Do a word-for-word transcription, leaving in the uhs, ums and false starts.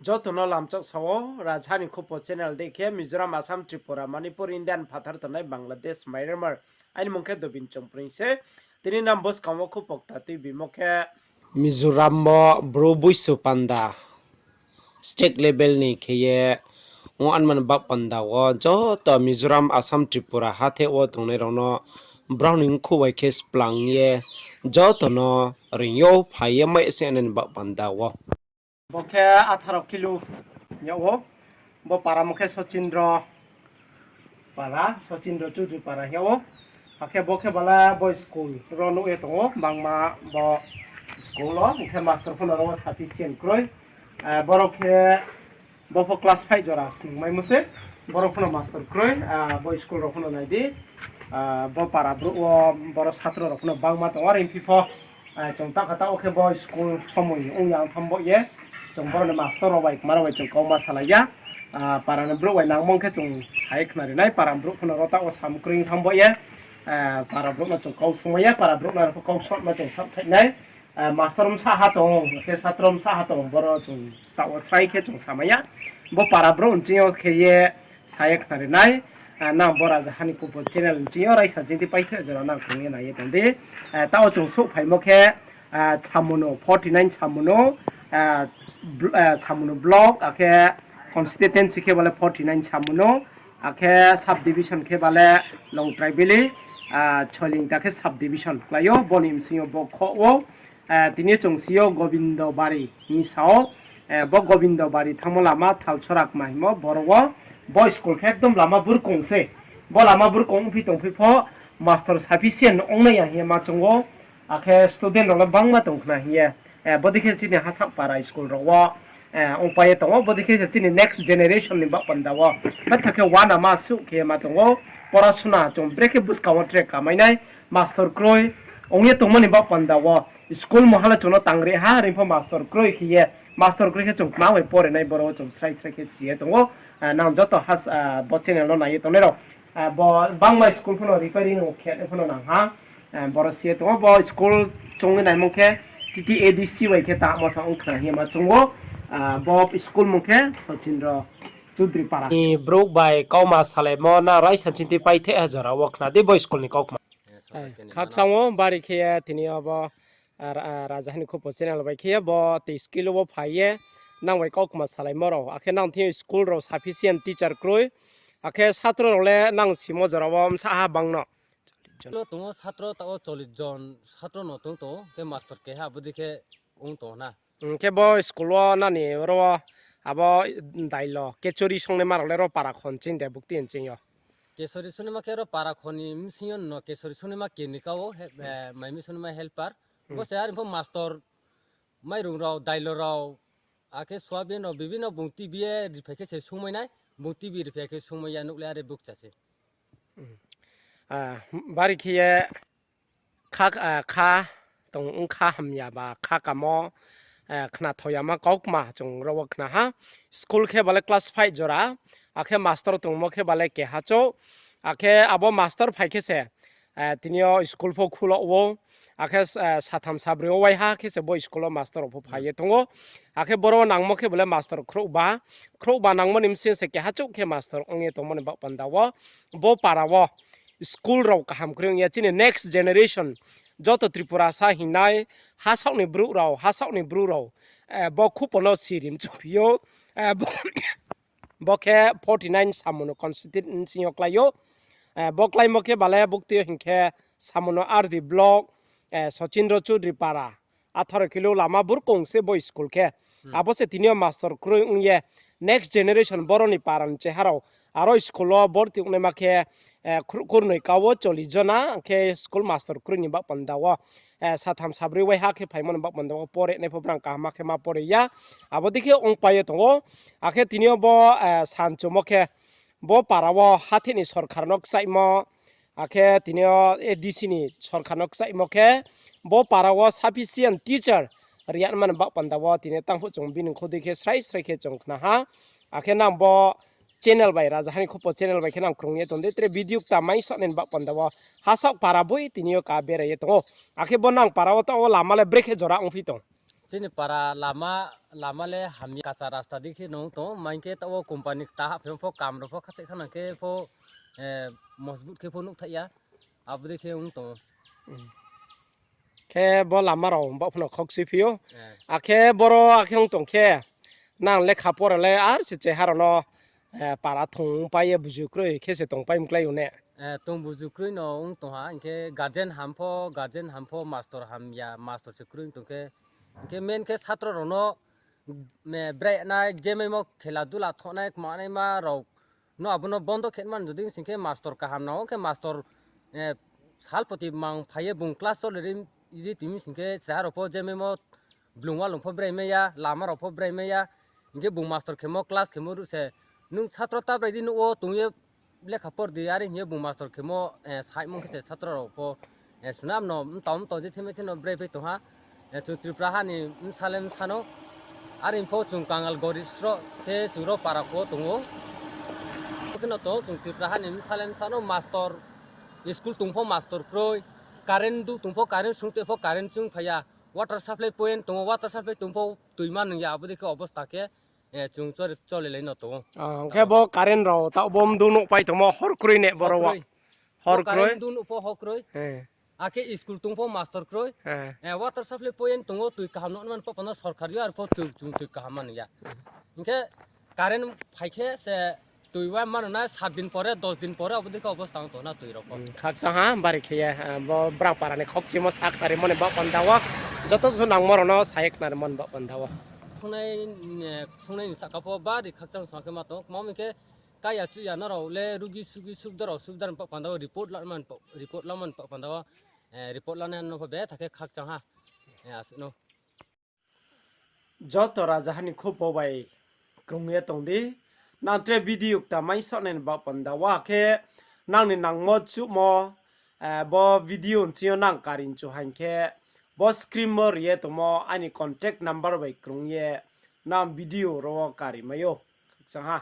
Joto no lamchak sa ou, Rajhani Khupo channel dei khe Mizoram, Assam, Tripura, Manipur, Indian phathar tongnai Bangladesh, Myanmar. Aini mung khe Dobin Chongpring se. Tini nang buskang wo khupo kta tuibimo khe Mizoram wo bru buisu panda state level ni khe ye ong anmani bak panda wo joto Mizoram, Assam, Tripura hathe wo tongnai rao no brao ni mkhu bai khe splang ye joto no reing yo phai ye mai se nani bak panda wo. Bo khe atharo kilo yag ou. Bo para mo khe Sachindra para, Sachindra Choudhury para hing yag ou. Akhe bo khe bala bo school ro nuh ye tong ou, bangma bo school wo, hing khe master pho no ro wo sufficient kroi. Borok khe bo pho class five jora snung maimo se, borok pho no master kroi, bo school rao pho no nai di. Bo para brouh wo boro satro rao pho no bangma tong ou, are phi pho chung ta kha taoh wo khe bo school somoi ong ya ong tham bo ye, chung boro ni master rao bai kma rao bai chung kau ma salai ya. Para ni brouh bai nangmo khe chung sa ye khnari nai, para brouh pho no ro taoh wo sam kroi ong tham bo ye. Para brouh no chung kau sungmai ya, para brouh no ro pho kau sotma chung saohthaih nai. Master bsa ha tong, khe satro bsa ha tong, boro chung taoh wo srai khe chung samai ya. Bo para brouh nching yo khe ye sa ye khnari nai. Nang bo Rajhani Khupo channel nching yo raisa chingthi paithe jora nang krung ye nai ye tong di. Taoh wo chung souhphaimo khe, Samono, forty nine Samono, Samono block, akhe constituency khe bale forty nine Samono, akhe subdivision khe bale Longtraibili, Choilingta khe subdivision klái ou, bo ni bsing yo bo khoh ou. Tini chung si yo Gobindo Bari hing sa ou. Bo Gobindo Bari thanngmo lama Thalchora kma hingmo boro wo. Bo school khe ekdom lama burkong se. Bo lama burkong ongphi tongphi pho master sufficient ongnai ya hing ye ma chung ou. Akhe student rao le bangma tong khna hing ye. Bodei khe chini hasaoh para school rao wo ongpai ye tong ou, bodei khe se chini next generation ni baoh panda wo. Betha khe uanama suh khe ma tong ou, porasuna chung brekhe buskang wo tre kamai nai, master kroi ong ye tongmo ni baoh panda wo. School mungha le chung no tangri ha, are pho master kroi khe ye, master kroi khe chung kma bai pore nai, boro wo chung srai srai khe si ye tong ou. Nang joto bo channel no nai ye tongnai rao, bo bangma school pho no repairing khe pho no nang ha. Boro si ye tong ou, bo school chung ye naimo khe T T A D C bai khe tamo sa ong khna hing ye ma chung ou. Bo school mung khe Sachindra Choudhury para. Ni brouh bai kauma salaimo na raisa chingthi paithe ha jora wo khna di bo school ni kaukma. Khakchang wo bari khe ye tini yo bo Rajhani Khupo channel bai khe ye bo tei skill wo phai ye nang bai kaukma salaimo rao. Akhe nang thing yo school rao sufficient teacher kroi. Akhe satro rao le nang simo jora wo bsa ha bang no? School wo tong ou satro taoh wo chollish jon satro no tong tong ou, khe master keha bodei khe ong tong na. Khe bo school wo nani oro wo abo dailo kechori songnaima rao le ro para kho nching de bukti nching yo? Kechori songnaima khe ro para kho ni bsing yo no kechori songnaima keni ka ou, mai mi songnaima helper. Bo se are pho master mairung rao, dailo rao, akhe soyabin rao, bibino bung tibi ye riphai khe se songmai nai, bung tibi riphai khe songmai ya, nouh le are bukcha se. Bari khe ye kha, kha tong ong kha hamya ba kha kamo, khna thaoyama kaukma chung ro wo khna ha. School khe bale class five jora, akhe master tongmo khe bale keha chouh, akhe abo master phai khe se tini yo school pho khulo ou, akhe satham sabroi wo waiha khe se bo school wo master rao pho phai ye tong ou. Akhe boro wo nangmo khe bole master khrouhba, khrouhba nangmo ni bsing se keha chouh khe master ong ye tongmo ni baoh panda wo. Bo para wo school rao kaham kroi ong ye chini next generation, joto Tripurasa hingnai, hasaoh ni brouh rao, hasaoh ni bru rao, bo khupo no sirim chuphi ou. Bo khe forty nine Samono constituency yo klái ou. Bo kláimo khe bale bukti yo hing khe Samono R D block, Sachindra Choudhury para, atharo kilo lama burkong se bo school khe. Abo se tini yo master kroi ong ye next generation boro ni para ni cheha rao aro school wo borti ongnaima khe kurnoi ka wo chollish jona khe school master kroi ni baoh panda wo satham sabroi waiha khe phaimo ni baoh panda wo pore nai pho brang kaham khe ma pore ya. Abo dei khe ongpai ye tong ou. Akhe tini yo bo sanchumo khe bo para wo hathe ni sorkar no kchaihmo, akhe tini yo A D C ni sorkar no kchaihmo khe bo para wo sufficient teacher riya mani baoh panda wo tini yo tangphuh chung bini kho dei khe srai srai khe chung khna ha. Akhe nang bo channel bai, Rajahani Khupo channel bai khe nang krung ye tong di, tre video kta mai saoh nai ni baoh panda wo hasaoh para boi tini yo ka berai ye tong ou. Akhe bo nang para wo taoh wo lama le brekhe jora ongphi tong? Chini para lama, lama le hamya, kacha rasta di khe nung tong, maing khe taoh wo company kta hahphaimo pho, kam rao pho khachaih khanang khe pho, eh, mojbut khe pho nuhthaih ya. Abo dei khe ong tong ou. Khe bo lama rao baoh phano khokchi phi ou. Eh. Akhe boro akhe ong tong khe, nang lekha pora le ar se cheha rao no, eh, para thongpai ye buzu kroi khe se tongpai mklái ou ne? Eh, tong buzu kroi no ong tong ha, hing khe guardian ham pho, guardian ham pho, master hamya, master se kroi ong tong khe, hing khe main khe satro rao no, me, brai nai, je maimo khela dula thonai, kmanaima rao no abo no bondo khe man jodi sing khe master kaham nang ou, khe master, eh, sal poti mang phai ye bung class chole ri, ri timi sing khe chrai rao pho je maimo blung walung pho brai mai ya, lama rao pho brai mai ya, hing khe bung master khemo, class khemo ruh se, nung satro ta brai di nuh wo tong ye lekha por di, are hing ye bung master khemo, eh, saimo khe se satro rao pho, eh, sunam no mtao mtao je theme theno brai pai tong ha. Eh, chung Tripura ha ni bsa le bsa no, are pho chung kangal gorib sroh khe chung ro para kho tong ou. Bo khe no tong ou, chung Tripura ha ni bsa le bsa no master, school tong pho master kroi, current du tong pho, current sung te pho current chung phai ya, water supply point tong ou, water supply tong pho tui ma nung ya, abo dei khe obosta khe, eh, chung chole, cholelai no tong ou. Ah, hing khe bo current rao taoh bo mdu nuhpai tongmo hor kroi ne boro wo? Hor kroi. Hor kroi. Current du nuh pho hor kroi. Eh. Akhe school tong pho master kroi. Eh. Eh, water supply point tong ou, tui kaham nuh man pho pano sorkar yo, ar pho tui, chung tui kaham man ya. Hing khe current phai khe se tui wa mano na, sat din pore, dos din pore, abo dei khe obosta ong tong na tui rao pho. Hmm, khakchang ha, bari khe ye, ah, bo brang para ni khokchimo sak tarimo ni baoh panda wo. Joto su nangmo rao no sa ye khnarimo ni baoh panda wo. Khungnai, eh, khungnai ni sahka pho bari khakchang sa khe ma tong. Kma hing khe kaya chuya no rao le rugi sugi subda rao subda ni baoh panda wo report la man, report la man baoh panda wo, eh, report lanai no pho betha khe khakchang ha. Eh, asuh no. Joto raja ha ni khupo bai krung ye tong di. Nang tre video kta mai saoh nai ni baoh panda wo khe nang ni nangmo chuhmo, eh, bo video nching yo nang kari nchu haing khe bo screen wo ri ye tongmo aini contact number bai krung ye nang video ro wo kari mai ou. Khakchang ha.